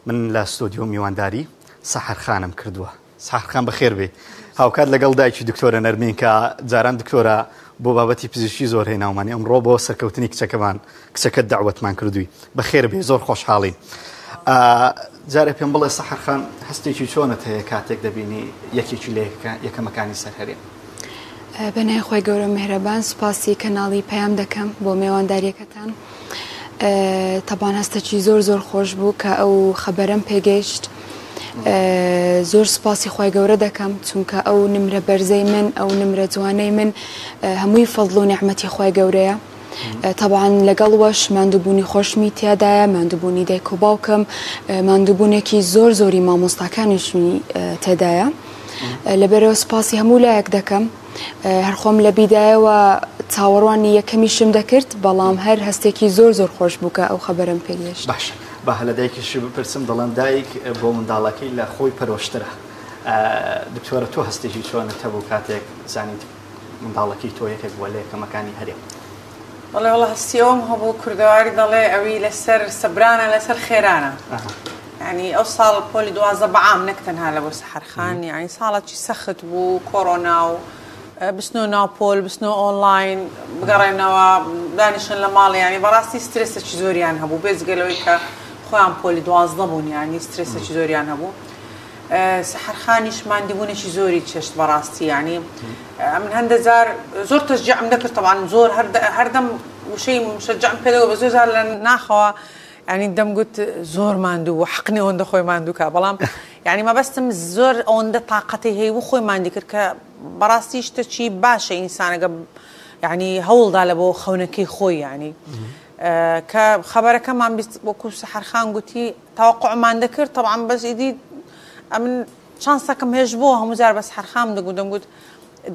من لە ستۆدیۆ میوانداری سەحەر خانم کردووە. سەحەر خان بەخێر بێی. هاوکات لەگەڵ دایکی دکتۆرە نەرمین کە جاران دکتۆرە بۆ بابەتی پزیشکی زۆر هێناومانی ئەمڕۆ بۆ سەرکەوتنی کچەکەمان کچەکەت دەعوەتمان کردووی. بەخێر بێی زۆر خۆشحاڵین. جارێ پێم بڵێ سەحەر خان هەستێکی چۆنت هەیە کاتێک دەبینی یەکێکی لە یەکەمەکانی سەر هەرێم؟ بەناوی خوای گەورە میهرەبان سوپاسی کەناڵی پەیام دەکەم بۆ مێوانداریەکەتان. تەبان هەستەکی زۆر زۆر خۆش بوو کە ئەو خەبەرەم پێگەیشت. زۆر سوپاسی خوای گەورە دەکەم چونکە ئەو نمرە بەرزەی من ئەو نمرە جوانەی من هەمووی فەضل و نیعمەتی خوای گەورەیە. تەبعەن لەگەڵ وەش ماندووبوونی خۆشمی تیادایە، ماندووبوونی دایک و باوکم، ماندووبوونێکی زۆر زۆری مامۆستاکانیشمی تێدایە. لەبەرەوە سوپاسی هەموو لایەک دەکەم. هەر خۆم لە بیدایەوە چاوەڕوانی یەکەمیشم دەکرد، بەڵام هەر هەستێکی زۆر زۆر خۆش بوو کە ئەو خەبەرەم پێگەیشت. باشە با لە دایکیشی بپرسم، دەڵێن دایک بۆ منداڵەکەی لە خۆی پەرۆشترە. دکتۆرە تۆ هەستێکی چۆنت هەبوو کاتێک زانیت منداڵەکەی تۆ یەکێک بووە لە یەکەمەکانی هەرێم؟ بەڵێ وەڵا هەستی ئەوەم هەبوو کوردەواری دەڵێ ئەوی لەسەر سەبرانە لەسەر خێرانە یعنی ئەو ساڵ پۆلی 12 بەعام نەک تەنها لە بۆ سەحەرخان یعنی ساڵەکی سەخت بوو کۆرۆنا و بچنەوە ناو پۆل بچنەوە ئۆنلاین بگەڕێنەوە دانیشن لە ماڵ یعنی بەڕاستی سترێسێکی زۆریان هەبوو بێجگە لەوەی کە خۆیان پۆلی 12 بوون یعنی سترێسێکی زۆریان هەبوو سەحەر خانیش ماندیبوونێکی زۆری چێشت بەڕاستی یعنی ئەمن هەندە جار زۆر تەشجیعم دەکرد تەبعەن زۆر هەردەم وشەی مشەجعم پێ دەگوت بە زۆر جار لە ناخەوە یعنی دەمگوت زۆر ماندوو بوو حەق نییە ئەوەندە خۆی ماندوو کا بەڵام یعنی مەبەستم زۆر ئەوەندە تاقەتی هەیبوو خۆی ماندی کرد کە بەڕاستی شتەکی باشە ئینسانەگە یعنی هەوڵدا لە بۆ خەونەکەی خۆی یعنی کە خەبەرەکەمان بیست وەکو سەحەر خان گوتی تەوەقوعمان دەکرد تەبعەن بەس ئیدی ئەمن چانسەکەم هێش بۆ هەموو جار بەس حەرخام دەگوت دەمگوت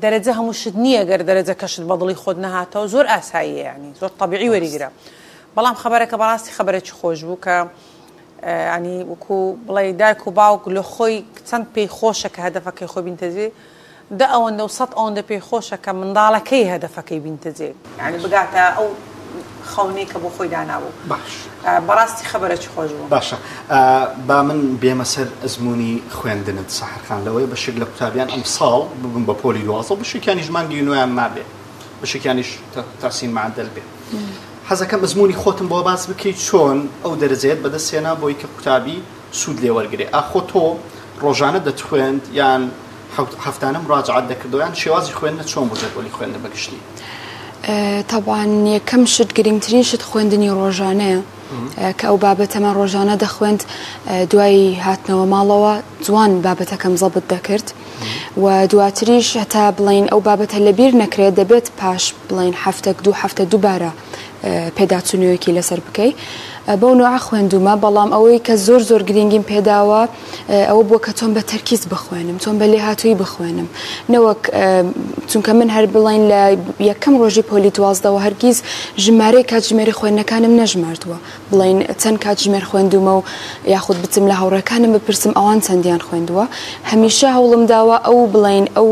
دەرەجە هەموو شت نییە گەر دەرەجەکەشت بەدڵی خۆت نەهاتەوە زۆر ئاساییە ینی زۆر تەبیعی وەریگرە بەڵام خەبەرەکە بەڕاستی خەبەرێکی خۆش بوو کە ینی وەکو بڵێ دایک و باوک لە خۆی چەند پێی خۆشە کە هەدەفەکەی خۆی بینتەجێ دە ئەوەندە و سەت ئەوەندە پێی خۆشە کە منداڵەکەی هەدەفەکەی بینتە جێ. یانی بگاتە ئەو خەونەی کە بۆ خۆی دانابوو. باش. بەڕاستی خەبەرەکی خۆش بوو. باشە با من بێمە سەر ئەزموونی خوێندنت سەحەر خان لەوەیە بەشێک لە قوتابیان ئەمساڵ ببن بە پۆلی 12 و بەشێکیانیش مانگی نۆیان مابێ بەشێکیانیش تەحسین معدل بێ حەزەکەم ئەزموونی خۆتم بۆ باس بکەیت چۆن ئەو دەرەجەیەت بەدەست هێنا بۆی کە قوتابی سوود لێ وەرگرێ ئاخۆ تۆ ڕۆژانە دەتخوێند یان هەفتانە مراجعەت دەکردەوە یان شێوازی خوێندنت چۆن بوو جەدوەلی خوێندن بە گشتی؟ تەبعەن یەکەم شت گرنگترین شت خوێندنی ڕۆژانەیە کە ئەو بابەتەمان ڕۆژانە دەخوێند دوای هاتنەوە ماڵەوە جوان بابەتەکەم زەبت دەکرد و دواتریش هەتا بڵین ئەو بابەتە لەبیر نەکرێت دەبێت پاش بڵین هەفتەک دوو هەفتە دووبارە پێداچوونەوەیەکی لەسەر بکەی بەو نوعە خوێندومە بەڵام ئەوەی کە زۆر زۆر گرنگیم پێداوە ئەوە بووە کە چۆن بە تەرکیز بخوێنم چۆن بە لێهاتووی بخوێنم نەوەک چونکە من هەر بڵین لە یەکەم ڕۆژی پۆلی دوازدەوە هەرگیز ژمارەی کاتژمێری خوێندنەکانم نەژماردووە بڵێین چەند کاتژمێر خوێندوومە و یاخود بچم لە هاوڕێکانم بپرسم ئەوان چەندیان خوێندووە هەمیشە هەوڵم داوە ئەو بڵێین ئەو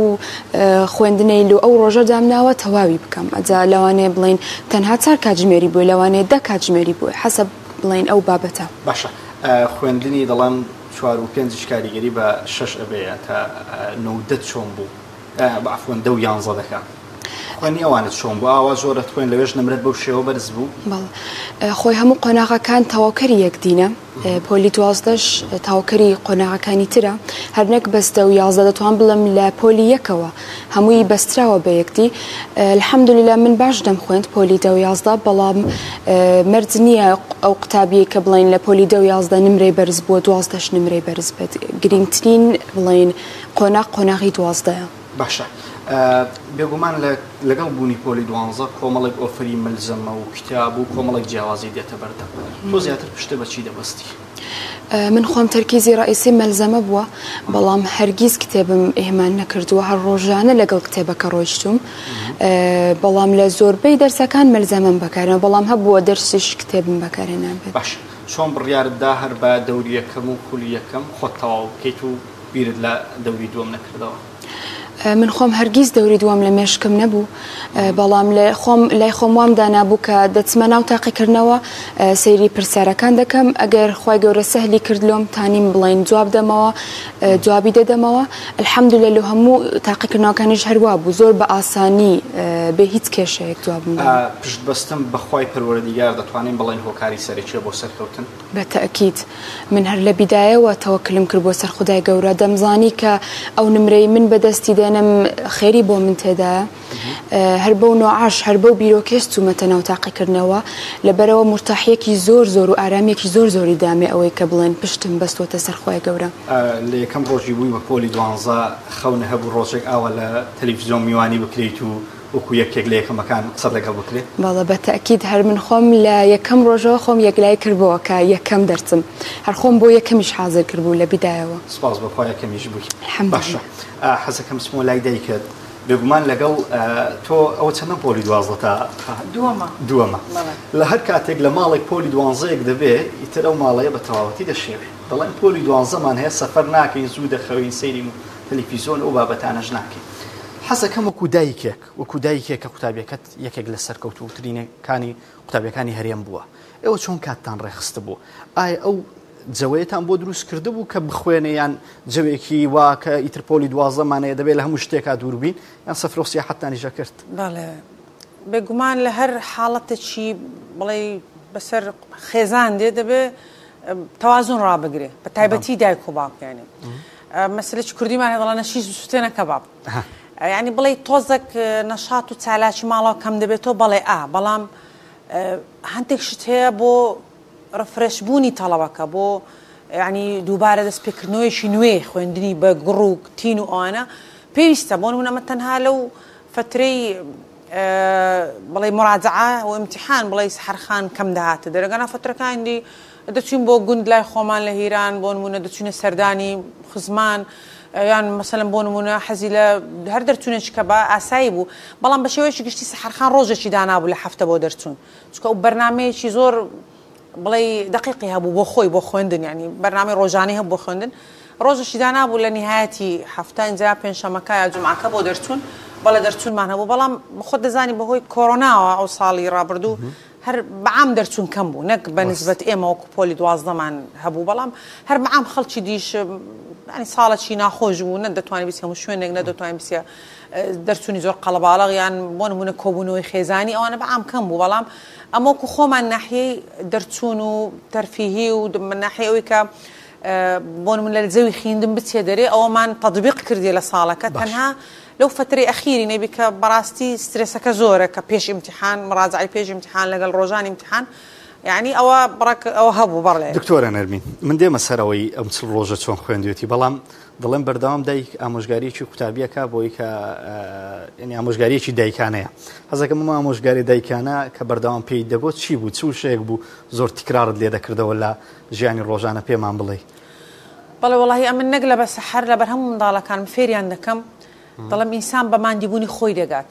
خوێندنەی لۆ ئەو ڕۆژە دامناوە تەواوی بکەم ئەجا لەوانەیە بڵێین تەنها چار کاتژمێری بووی لەوانەیە دە کاتژمێری بووی حەسەب بڵێین ئەو بابەتە. باشە خوێندنی دەڵێم چوار و پێنجیش کاریگەری بە شەش ئەبێ تا نۆ و دە چۆن بوو؟ عەفوەن دە و یانزە دەکا. خوێندنی ئەوانت چۆن بوو؟ ئاوا زۆرت خوێند لەوێش نمرەت بەو شێوە بەرز بوو؟ بەڵێ خۆی هەموو قۆناغەکان تەواوکەری یەکدینە پۆلی دوازدەش تەواوکەری قۆناغەکانی ترە هەر نەک بەس دە و یازدە دەتوان بڵێم لە پۆلی یەکەوە هەمووی بەستراوە بە یەکدی الحمدللە من باش دەمخوێند پۆلی دە و یازدە بەڵام مەرج نییە ئەو قوتابیەی کە بڵێین لە پۆلی دە و یازدە نمرەی بەرز بووە دوازدەش نمرەی بەرز بێت گرنگترین بڵێین قۆناغ قۆناغی دوازدەیە. باشە بێگومان لەگەڵ بوونی پۆلی دوانزە کۆمەڵێک ئۆفەری مەلزەمە و کتاب و کۆمەڵێک جیاوازی دێتە بەردەم تۆ زیاتر پشتە بە چی دەبەستی؟ من خۆم تەرکیزی ڕئیسی مەلزەمە بووە بەڵام هەرگیز کتێبم ئیهمال نەکردووە هەر ڕۆژانە لەگەڵ کتێبەکە ڕۆیشتوم بەڵام لە زۆربەی دەرسەکان مەلزەمەم بەکارێنە بەڵام هەبووە دەرسیش کتێبم بەکارهێنابێت. باشە چۆن بڕیارت دا هەر بە دەوری یەکەم و خولی یەکەم خۆت تەواو بکەیت و بیرت لە دەوری دووەم نەکردەوە؟ من خۆم هەرگیز دەوری دووەم لە مێشکم نەبوو، بەڵام لە خۆم لای خۆم وام دانابوو کە دەچمە ناو تاقیکردنەوە سەیری پرسیارەکان دەکەم ئەگەر خوای گەورە سەهلی کرد لۆم تانیم بڵێن جواب دەمەوە جوابی دەدەمەوە الحمدللە لۆ هەموو تاقیکردنەوەکانیش هەر وابوو زۆر بە ئاسانی بێ هیچ کێشەیەک جوابم داوە. پشت بەستن بە خوای پەروەردیگار دەتوانین بڵێین هۆکاری سەرەکیە بۆ سەرکەوتن؟ بە تەئکید. من هەر لە بیدایەوە تەوەکلم کرد بۆ سەر خودای گەورە، دەمزانی کە ئەو نمرەی من بەدەستی دێنم خێری بۆ من تێدایە. هەر بەو نۆعەش، هەر بەو بیرۆکەیەش چوومەتە ناو تاقیکردنەوە. لەبەرئەوە مورتاحییەکی زۆر زۆر و ئارامییەکی زۆر زۆری دامێ ئەوەی کە بڵێن پشتم بەستووەتە سەر خوای گەورە. لە یەکەم ڕۆژی بووی بە پۆلی دوانزە خەونت هەبوو ڕۆژێک ئاوا لە تەلەفزیۆن میوانی بکرێیت و وەکو یەکێک لە یەکەمەکان قسەت لەگەڵ بکرێ؟ بەڵێ بە تەئکید هەر من خۆم لە یەکەم ڕۆژەوە خۆم یەکلایی کردبۆوە کە یەکەم دەرچم هەر خۆم بۆ یەکەمیش حازر کردبوو لە بیدایەوە. سوپاس بۆ خوا یەکەمیش بووی. الحمدللە. باشە حەزەکەم بچمەوە لای دایکت بێگومان لەگەڵ تۆ ئەوە چەندەم پۆلی دوازدەتە؟ دووەمە. دووەمە. بەڵێ. لە هەر کاتێک لە ماڵێک پۆلی دوانزەیەک دەبێ ئیتر ئەو ماڵەیە بە تەواوەتی دەشێوێ دەڵێن پۆلی دوانزەمان هەیە سەفەر ناکەین زوو دەخەوین سەیری تەلەفیزۆن ئەو بابەتانەش ناکەین. حەزەکەم وەکو دایکێک، وەکو دایکێک کە قوتابیەکەت یەکێک لە سەرکەوتووترینەکانی قوتابیەکانی هەرێم بووە، ئێوە چۆن کاتتان ڕێکخستبوو؟ ئایا ئەو جەوەیەتان بۆ دروست کردبوو کە بخوێنێ یان جەوێکی وا کە ئیتر پۆلی دوازدەمان هەیە دەبێت لە هەموو شتێکا دوور بین یان سەفرە و سیاحەتتانیش ئەکرد؟ بەڵێ بێگومان لە هەر حاڵەتێکی بڵێی بەسەر خێزان دێ دەبێ تەوازن ڕابگرێ بە تایبەتی دایک و باوک یانی مەسەلەکی کوردیمان هەیە دەڵێن نەشیش بسوتێنە کەباب یعنی بڵێ تۆزێک نەشات و چالاکی ماڵەوە کەم دەبێتەوە بەڵێ ئا بەڵام هەندێک شت هەیە بۆ ڕفرەش بوونی تەڵەبەکە بۆ یعنی دووبارە دەست پێکردنەوەیەکی نوێ خوێندنی بە گوڕ و تین و ئەوانە پێویستە بۆ نمونە ئەمە تەنها لەو فترەی بڵێ مراجعە و امتحان بڵێ سەحەرخان کەم دەهاتە دەرەگەنا فترەکانی دی دەچوین بۆ گوند لای خۆمان لە هیران بۆ نمونە دەچوینە سەردانی خزمان یان مەسەلەن بۆ نمونە حەزی لە هەر دەرچونێکی کە بە ئاسایی بوو بەڵام بە شێوەیەکی گشتی سەحەرخان ڕۆژێکی دانابوو لە هەفتە بۆ دەرچوون چونکە ئەو بەرنامەیەکی زۆر بڵێی دەقیقی هەبوو بۆ خۆی بۆ خوێندن یانی بەرنامەی ڕۆژانەی هەبوو بۆ خوێندن ڕۆژێکی دانابوو لە نیهایەتی هەفتە ئینجا پێنجشەمەکە یا جومعەکە بۆ دەرچوون بەڵێ دەرچوونمان هەبوو بەڵام خۆت دەزانی بەهۆی کۆرۆناوە ئەو ساڵی ڕابردوو هەر بەعام دەرچوون کەم بوو نەک بە نسبەت ئێمە وەکو پۆلی دوازدەمان هەبوو بەڵام هەر بەعام خەڵکی دیش ینی ساڵەکی ناخۆش بوو نە دەتوانانی بچی هەموو شوێنێک نە دەتوانین بچیە دەرچوونی زۆر قەڵەباڵغ یان بۆ نمونە کۆبوونەوەی خێزانی ئەوانە بەعام کەم بوو بەڵام ئەمە وەکو خۆمان ناحیەی دەرچوون و تەرفیهی و ناحیەی ئەوەی کە بۆ نمونە لە جەوی خیندن بچێ دەرێ ئەوەمان تەطبیق کردیە لە ساڵەکە تەنها لەو فەترەی ئەخیری نەبی کە بەڕاستی سترێسەکە زۆرە کە پێش ئیمتیحان مڕاجەعەی پێش ئیمتیحان لەگەڵ ڕۆژانی ئیمتیحان یعنی ئەوە بڕەک ئەوە هەبوو بەڵێ. دکتۆرە نەرمین من دێمە سەر ئەوەی ئەم چل ڕۆژە چۆن خوێندوێتی بەڵام دەڵێم بەردەوام دایک ئامۆژگاریەکی قوتابیەکە بۆی کە یعنی ئامۆژگاریەکی دایکانەیە حەزەکەم ئەم ئامۆژگاری دایکانە کە بەردەوام پێی دەگوت چی بوو چ وشەیەک بوو زۆر تکرارت لێ دەکردەوە لە ژیانی ڕۆژانە پێمان بڵێ بەڵێ وەڵاهی ئەمن نەک لەبەر سەحەر لەبەر هەموو منداڵەکانم فێریان دەکەم دەڵێم ئینسان بە ماندیبوونی خۆی دەگات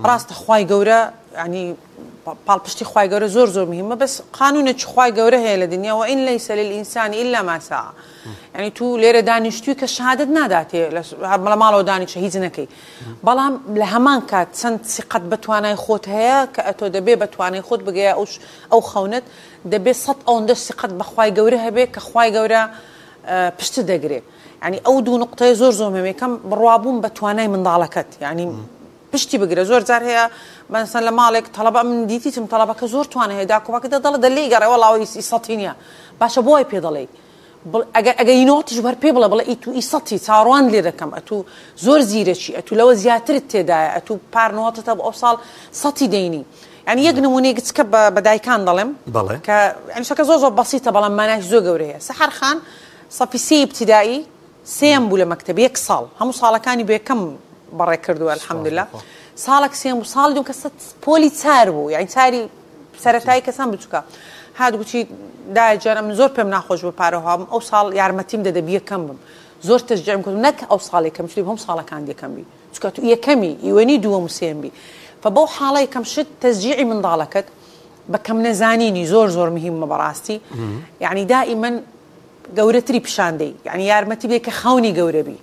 ڕاستە خوای گەورە ینی پاڵپشتی خوای گەورە زۆر زۆر مهمە بەس قانونێکی خوای گەورە هەیە لە دنیا وئین لەیسە للئینسان ئیلا ما سعی یعنی تو لێرە دانیشتووی کە شەهادەت ناداتێ لە ماڵەوە دانیشە هیچ نەکەی بەڵام لە هەمان کات چەند سیقەت بە توانای خۆت هەیە کە ئەتۆ دەبێ بە توانای خۆت بگەیە ئەو خەونەت دەبێ سەت ئەوەندەش سیقەت بە خوای گەورە هەبێ کە خوای گەورە پشتت دەگرێ یعنی ئەو دوو نوقتەیە زۆر زۆر مهمە یەکەم بڕوابوون بە توانای منداڵەکەت یعنی پشتی بگرە زۆر جار هەیە مەسەن لە ماڵێک تەڵەبە من دیتیتم تەڵەبەکە زۆر توانە هەیە داکو باکە دەڵێ دە لێی گەڕێ وەڵا ئەوە ئی سەتی نییە باشە بۆ وای پێ دەڵێی ئەگەر ئەگەر ئی نۆتیش هەر پێ بڵێ بڵێ ئی تو ئی سەتی چاوەڕوان لێ دەکەم ئەتوو زۆر زیرەکی ئەتوو لەوە زیاترت تێدایە ئەتوو پار نۆتت هەبوو ئەو ساڵ سەتی دەینی یانی یەک نموونەی گچکە بە بە دایکان دەڵێم بەڵێ. کە یانی شتەکە زۆر زۆر بەسیتە بەڵام مانایەکی زۆر گەورەی هەیە سەحەر خان سەفی سێی ئیبتیدائی سێیەم بوو لە مەکتەب یەک ساڵ هەموو ساڵەکانی بە یەکەم بەڕێ کردووە الحمدللە ساڵێک سێیەم بوو ساڵی دووەم کە سەد پۆلی چار بوو یانی چاری سەرەتایی کەسان بچووکە هات گوتی دایە گیان ئەمن زۆر پێم ناخۆش بوو پارە هاوم ئەو ساڵ یارمەتیم دە دەبی یەکەم بم زۆر تەشجیعم کردم نەک ئەو ساڵ یەکەم چونکە هەموو ساڵەکان یەکەم بی چونکە تو یەکەمی ئیوەنی دووەم و سێیەم بی فە بەو حاڵە یەکەم شت تەشجیعی منداڵەکەت بە کەم نەزانینی زۆر زۆر مهمە بەڕاستی یعنی دائیمەن گەورەتری پیشان دەی یعنی یارمەتی بدەی کە خەونی گەورە بی.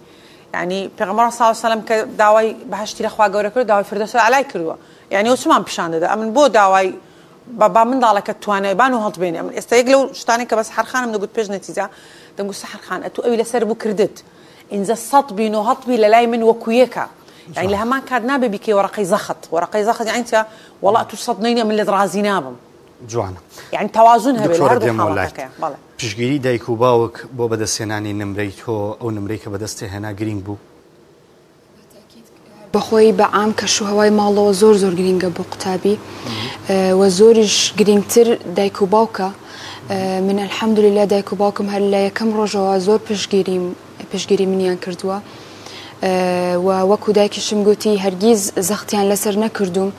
یعنی پێغەمبەر صلی الله علیه و سلم کە داوای بەهەشتی لە خوا گەورە کرد داوای فردەوس ئەعلای کردووە یعنی ئەو چمان پیشان دەدا ئەمن بۆ داوای با با منداڵەکەت توانای بان و هەڵتبێنێ ئەمن ئێستا یەک لەو شتانەی کە بە سەحەر خانم دەگوت پێش نەتیجە دەمگوت سەحەر خان ئەتوو ئەوی لەسەر بوو کردت ئینجا سەت بین و هەت بی لەلای من وەکو یەکە یعنی لە هەمان کات نابێ بیکەی وەڕەقەی زەخت وەڕەقەی زەخت یعنی چیە وەڵا ئەتوو سەت نەینی ئەمن لێت ڕازی نابم جوانە یعنی تەوازن هەبێ لە دکتۆرە هەردوو دێمەوە لایت حاڵەتەکەیە بەڵێ پشتگیری دایک و باوک بۆ بەدەستهێنانی نمرەی تۆ ئەو نمرەی کە بەدەستێ هێنا گرینگ بوو؟ بەخۆی بە عام کەش و هەوای ماڵەوە زۆر زۆر گرینگە بۆ قوتابی و زۆریش گرینگتر دایک و باوکە من الحمدللە دایک و باوکم هەر لە یەکەم ڕۆژەوە زۆر پشتگیریم پشتگیری منیان کردووە و وەکو دایکیشم گوتی هەرگیز زەختیان لەسەر نەکردوم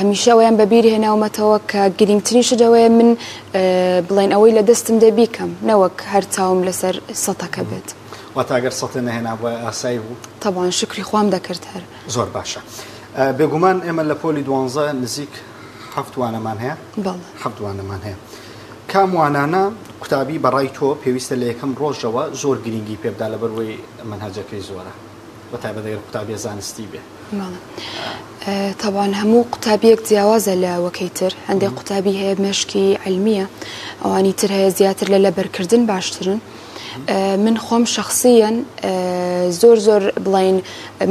هەمیشە ئەویان بەبیر هێناومەتەوە کە گرنگترین شت ئەوەیە من بڵێن ئەوەی لە دەستم دێ بیکەم نەوەک هەر چاوم لەسەر سەتەکە بێت. واتە ئەگەر سەتێ نەهێنابوایە ئاسایی بوو؟ تەبعەن شوکری خوام دەکرد هەر. زۆر باشە. بێگومان ئێمە لە پۆلی دوانزە نزیک حەفت وانەمان هەیە؟ بەڵێ. حەفت وانەمان هەیە. کام وانانە قوتابی بە ڕای تۆ پێویستە لە یەکەم ڕۆژەوە زۆر گرینگی پێ بدا لەبەروەی مەنهەجەکەی زۆرە؟ بە تایبەت ئەگەر قوتابیە زانستی بێ. بەڵێ. تەبعەن هەموو قوتابیەک جیاوازە لە وەکەی تر هەندێک قوتابی هەیە مێشکی عیلمیە ئەوانی تر هەیە زیاتر لە لەبەرکردن باشترن. من خۆم شەخسیەن زۆر زۆر بڵین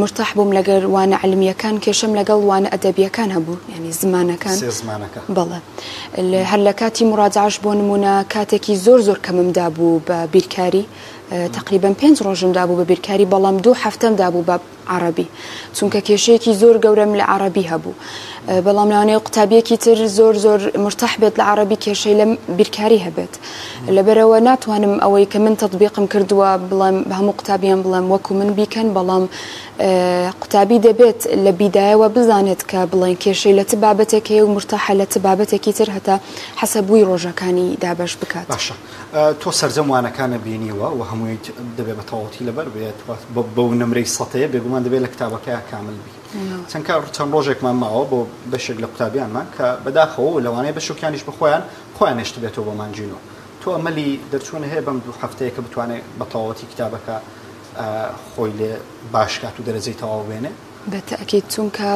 مرتاح بووم لەگەر وانە علمیەکان کێشەم لەگەڵ وانە ئەدەبیەکان هەبوو یعنی زمانەکان سێ زمانەکە بەڵێ هەر لە کاتی مراجعەش بۆ نمونە کاتێکی زۆر زۆر کەمم دابوو بە بیرکاری تقریبا پێنج ڕۆژم دابوو بە بیرکاری بەڵام دوو هەفتەم دابوو بە عەڕەبی چونکە کێشەیەکی زۆر گەورەم لە عەڕەبی هەبوو بەڵام لەوانەیە قوتابیەکی تر زۆر زۆر مرتاح بێت لە عەڕەبی کێشەی لە بیرکاری هەبێت لەبەرەوە ناتوانم ئەوەی کە من تەطبیقم کردووە بڵێم بە هەموو قوتابیان بڵێم وەکو من بیکەن بەڵام قوتابی دەبێت لە بیدایەوە بزانێت کە بڵێن کێشەی لە چ بابەتێک هەیە و مرتاحە لە چ بابەتێکی تر هەتا حەسەبووی ڕۆژەکانی دابەش بکات. باشە تۆ سەرجەم وانەکانت بینیوە و هەموویت دەبێت بە تەواوەتی لەبەر بێت بەو نمرەی سەتەیە بێگومان دەبێت لە کتابەکەیا کامل بی چەند کار چەند ڕۆژێکمان ماوە بۆ بەشێک لە قوتابیانمان کە بەداخەوە و لەوانەیە بەشێکیانیش بە خۆیان خۆیان هێشتبێتەوە بۆ مانگی نۆ تۆ ئەمەلی دەرچوون هەیە بەم دوو هەفتەیە کە بتوانێت بە تەواوەتی کتابەکە خۆی لێ باش کات و دەرەجەی تەواو بێنێ؟ بە تەئکید چونکە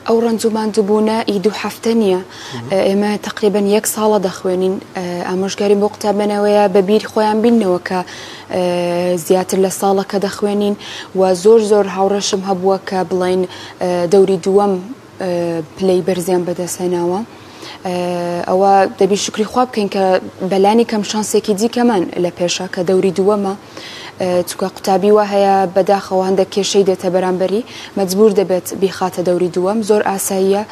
ئەو ڕەنج و ماندووبوونە ئی دوو هەفتە نییە ئێمە تەقریبەن یەک ساڵە دەخوێنین ئامۆژگاریم بۆ قوتابیانەوەیە بە بیر خۆیان بینەوە کە زیاتر لە ساڵەکە دەخوێنین و زۆر زۆر هاوڕێشم هەبووە کە بڵین دەوری دووەم پلەی بەرزیان بەدەستهێناوە. ئەوە دەبی شوکری خوا بکەین کە بەلانی کەم شانسێکی دیکەمان لە پێشە کە دەوری دووەمە چونکە قوتابی وا هەیە بەداخەوە هەندێک کێشەی دێتە بەرامبەری مەجبور دەبێت بیخاتە دەوری دووەم زۆر ئاساییە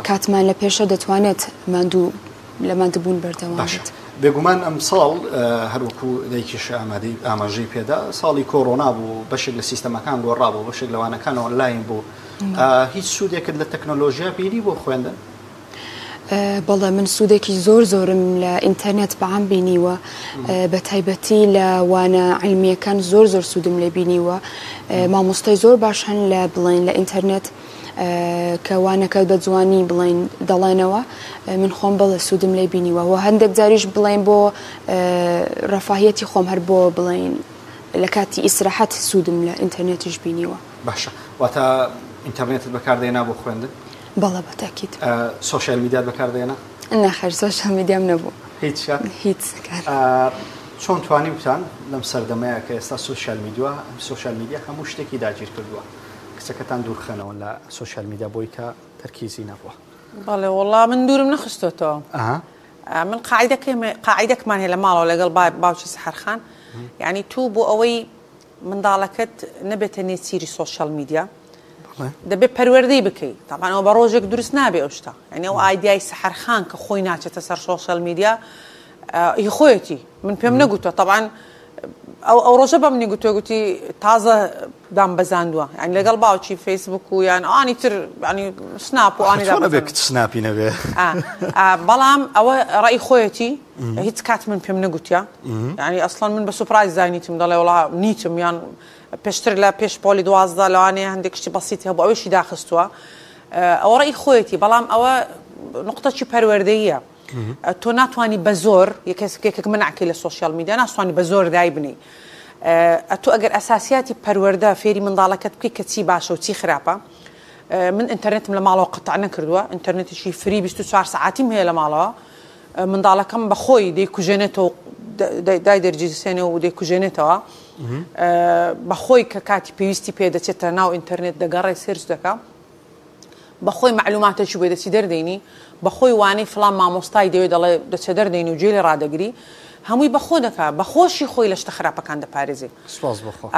کاتمان لە پێشە دەتوانێت ماندوو لە ماندووبوون بەردەوام باشە بێت. بێگومان ئەمساڵ هەروەکو دایکیش ئامادەی ئاماژەی پێدا ساڵی کۆرۆنا بوو بەشێک لە سیستەمەکان گۆڕا بوو بەشێک لە وانەکان ئۆنلاین بوو هیچ سوودێکت لە تەکنۆلۆژیا بینی بۆ خوێندن؟ بەڵێ من سوودێکی زۆر زۆرم لە ئینتەرنێت بەعام بینیوە بە تایبەتی لە وانە عیلمیەکان زۆر زۆر سوودم لێ بینیوە مامۆستای زۆر باش هەن لە بڵێن لە ئینتەرنێت کە وانەکە بە جوانی بڵێن دەڵێنەوە من خۆم بەڵێ سوودم لێ بینیوە و هەندێک جاریش بڵێن بۆ ڕەفاهیەتی خۆم هەر بۆ بڵێن لە کاتی ئیسراحەت سوودم لە ئینتەرنێتیش بینیوە. باشە واتە ئینتەرنێتت بەکار دێنا بۆ خوێندن؟ بەڵێ بە تاکید. سۆشیال میدیات بەکار دێنا؟ نەخێر سۆشیال میدیام نەبوو. هیچ کات؟ هیچ کات. چۆن توانیوتان لەم سەردەمەیە کە ئێستا سۆشیال میدیا سۆشیال میدیا هەموو شتێکی داگیر کردووە کچەکەتان دوورخەنەوە لە سۆشیال میدیا بۆی کە تەرکیزی نەبووە؟ بەڵێ وەڵا من دوورم نەخستۆتەوە. من قاعیدەکەم قاعیدەکمان هەیە لە ماڵەوە لەگەڵ باوکی سەحەر خان یعنی تو بۆ ئەوەی منداڵەکەت نەبێتە نێچیری سۆشیال میدیا دەبێت پەروەردەی بکەی تاوان ئەوە بە ڕۆژێک دروست نابێ ئەو شتە یعنی ئەو ئایدیای سەحەر خان کە خۆی ناچێتە سەر سۆشیال میدیا هی خۆیەتی من پێم نەگوتووە تەبعەن ئەو ئەو ڕۆژە بە منی گوتووە گوتی تازە دام بەزاندووە یعنی لەگەڵ باوکی فەیسبوک و یان ئەوانی تر ینی سناپ و ئەوانی چۆن ئەبێ کچ سناپی نەبێ بەڵام ئەوە ڕای خۆیەتی هیچ کات من پێم نەگوتیا یعنی ئەسڵەن من بە سوپرایز زانیتم دەڵێ وڵا نیتم یان پێشتر لە پێش پۆلی 12 لەوانەیە هەندێک شتی بەسیتی هەبوو ئەویشی داخستووە ئەوە ڕای خۆیەتی بەڵام ئەوە نقطەکی پەروەردەیە تۆ ناتوانی بە زۆر یەکێک منعکەی لە سۆشیال میدیا ناتوانی بە زۆر دایبنی. ئەتۆ ئەگەر ئەساسیاتی پەروەردە فێری منداڵەکەت بکەی کە چی باشە و چی خراپە من ئینتەرنێتم لە ماڵەوە قەتع نەکردووە ئینتەرنێتێکی free 24 سەعاتیم هەیە لە ماڵەوە منداڵەکەم بە خۆی دەیکوژێنێتەوە دای دەرجیسێنێ و دەیکوژێنێتەوە بە خۆی کە کاتی پێویستی پێ دەچێتە ناو ئینتەرنێت دەگەڕێ search دەکا بەخۆی مەعلوماتێکی بۆ دەچی دەردەینی بەخۆی وانەی فڵان مامۆستای دەوێ دەڵێ دەچێ دەردەینی و گوێ لێ ڕادەگری هەمووی بەخۆ دەکا بەخۆشی خۆی لە شتە خراپەکان دەپارێزێ. سوپاس بۆ خوا.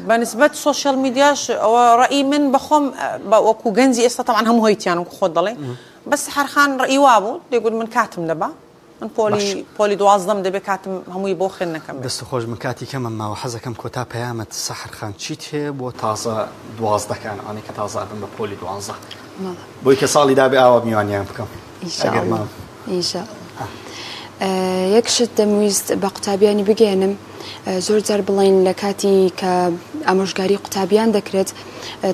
بە نسبەت سۆشیال میدیاش ئەوە ڕەئی من بەخۆم بە وەکو گەنجی ئێستا تەبعەن هەموو هەیتیان وەکو خۆت دەڵێی بەس سەحەر خان ڕەئی وابوو دەیگوت من کاتم دەبا من پۆلی پۆلی دوازدەم دەبێ کاتم هەمووی بۆ خوێندنەکەم بێ. دەست خۆش من کاتی کەمم ماوە حەزەکەم کۆتا پەیامت سەحەر خان چیت هەیە بۆ تازە دوازدەکان ئەوانەی کە تازە ئەبن بە پۆلی دوانزە بۆی کە ساڵی دابێ ئاوا میوانیان بکەم ئەگەر مام. إن شاء الله یەک شت دەمویست بە قوتابیانی بگەیەنم زۆر جار بڵین لە کاتی کە ئامۆژگاری قوتابیان دەکرێت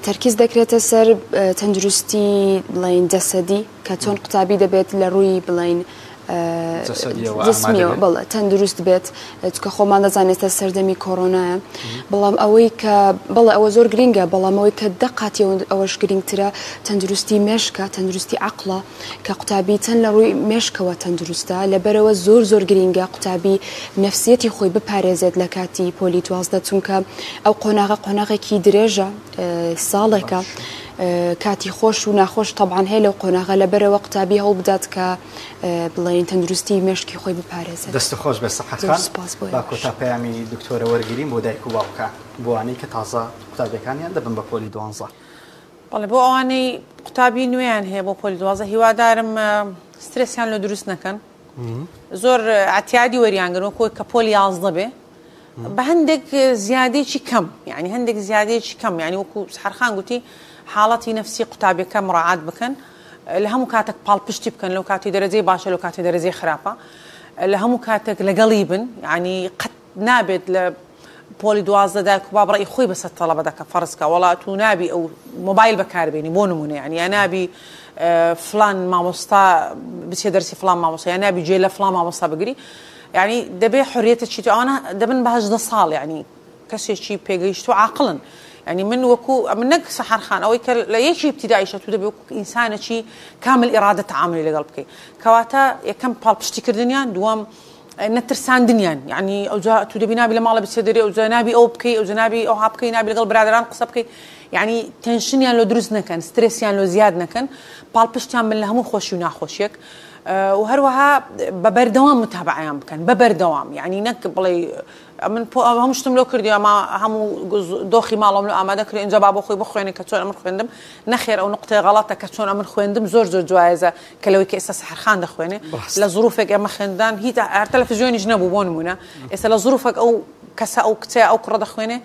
تەرکیز دەکرێتە سەر تەندروستی بڵین جەسەدی کە چۆن قوتابی دەبێت لە ڕووی بڵێین جسمیەوە بەڵێ تەندروست بێت چکە خۆمان دەزانێت ئێستا سەردەمی کۆرۆنایە بەڵام ئەوەی کە بەڵێ ئەوە زۆر گرینگە بەڵام ئەوەی کە دە قاتی ئەوەش گرینگترە تەندروستی مێشکە تەندروستی عەقڵە کە قوتابی چەند لە ڕووی مێشکەوە تەندروستە لەبەرەوە زۆر زۆر گرینگە قوتابی نەفسیەتی خۆی بپارێزێت لە کاتی پۆلی دوازدە چونکە ئەو قۆناغە قۆناغێکی درێژە ساڵێکە کاتی خۆش و ناخۆش تەبعەن هەیە لەو قۆناغە لەبەرئەوە قوتابی هەوڵبدات کە بڵێین تەندروستی مێشکی خۆی بپارێزێت. دەستت خۆش بێت سەحەر زۆر خان. سوپاس بۆ با ئێوەش. کۆتا پەیامی دکتۆرە وەرگرین بۆ دایک و باوکان بۆ ئەوانەی کە تازە قوتابیەکانیان دەبن بە پۆلی دوانزە. بەڵێ بۆ ئەوانەی قوتابی نوێیان هەیە بۆ پۆلی دوازدە هیوادارم سترێسیان لۆ دروست نەکەن زۆر ئەتیادی وەریانگرن وەکو کە پۆلی یازدە بێ بە هەندێک زیادەیەکی کەم یعنی هەندێک زیادەیەکی کەم یعنی وەکو سەحەر خان گوتی حاڵەتی نەفسی قوتابیەکە مڕاعات بکەن لە هەموو کاتێک پاڵپشتی بکەن لەو کاتی دەرەجەی باشە لەو کاتی دەرەجەی خراپە لە هەموو کاتێک لەگەڵی بن یعنی قەت نابێت لە پۆلی دوازدە دایک و باب ڕەئی خۆی بەسەر تەڵەبە دەکە فەرز کە وەڵا تو نابی ئەو مۆبایل بەکاربێنی بۆ نمونە یعنی یا نابی فلان مامۆستا بچێ دەرسی فلان مامۆستا یا نابی جێ لە فلان مامۆستا بگری یانی دەبێ حریەتە چیت ئەوانە دەبن بە 18 ساڵ یانی کەسێکی پێگەیشتوو عاقڵن یانی من وەکو من نەک سەحەر خان ئەوەی کە لە یەکی ابتدائیشە تو دەبێ وەکو ئینسانێکی کامل ئیرادە تەعاملی لەگەڵ بکەی کەواتە یەکەم پاڵپشتیکردنیان دووەم نەترساندنیان یعنی ئەوجا تو دەبی نابی لە ماڵە بچێ دەرێ ئەوجا نابی ئەو بکەی ئەوجا نابی ئەوها بکەی نابی لەگەڵ برادەران قسە بکەی یعنی tension یان لۆ دروست نەکەن سترێسیان لۆ زیاد نەکەن پاڵپشتیان بن لە هەموو خۆشی و ناخۆشیەک و هەروەها بە بەردەوام متابعەیان بکەن بە بەردەوام یعنی نەک بڵێ من هەموو شتم لۆ کردی ئەما هەموو دۆخی ماڵم لۆ ئامادە کرد ئینجا با بۆ خۆی بخوێنێ کە چۆن ئەمن خوێندم نەخێر ئەو نقطەیە غەڵەتە کە چۆن ئەمن خوێندم زۆر زۆر جوایەزە کە لەوەی کە ئێستا سەحەرخان دەخوێنێ لە زروفێک ئێمە خوێندان هیچ هەر تەلەفزیۆنیش نەبوو بۆ نمونە ئێستا لە زروفێک ئەو کەسە ئەو کچە ئەو کوڕە دەخوێنێ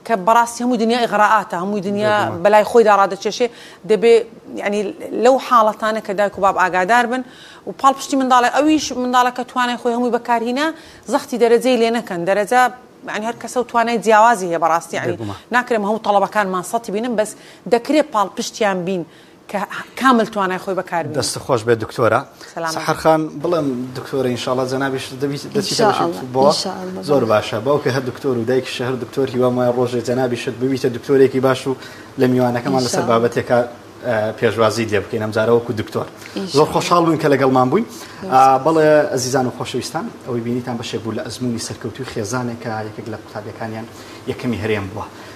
کە بەڕاستی هەموو دنیا ئیغرائاتە هەمووی دنیا بەلای خۆیدا ڕادەکێشێ دەبێ یعنی لەو حاڵەتانە کە دایک و باب ئاگادار بن و پاڵپشتی منداڵێ ئەویش منداڵەکە توانای خۆی هەمووی بەکارهینا زەختی دەرەجەی لێ نەکەن دەرەجە یعنی هەر کەسە و توانای جیاوازی هەیە بەڕاستی یعنی ناکرێ هەموو تەڵەبەکانمان سەتی بینن بەس دەکرێ پاڵپشتیان بین کە کامل توانای خۆی بەکار بینێ. دەست خۆش بێت دکتۆرە سەلامەت سەحەر خان بڵێم دکتۆرە ئینشاڵا جەنابیشت دەبیت دەچیتە بەشی فوتبۆڵ زۆر باشە باوکە هەر دکتۆر و دایکیشە هەر دکتۆر هیوام وایە ڕۆژێ جەنابیشت ببیتە دکتۆرێکی باش و لە میوانەکەمان لەسەر بابەتێکا پێشوازیت لێ بکەین ئەمجارە وەکو دکتۆر زۆر خۆشحاڵ بووین کە لەگەڵمان بووین بەڵێ ئەزیزان و خۆشەویستان ئەوەی بینیتان بەشێک بوو لە ئەزمموی سەرکەوتوی خێزانێک کە یەکێک لە قوتابیەکانیان یەکەمی هەرێم بووە.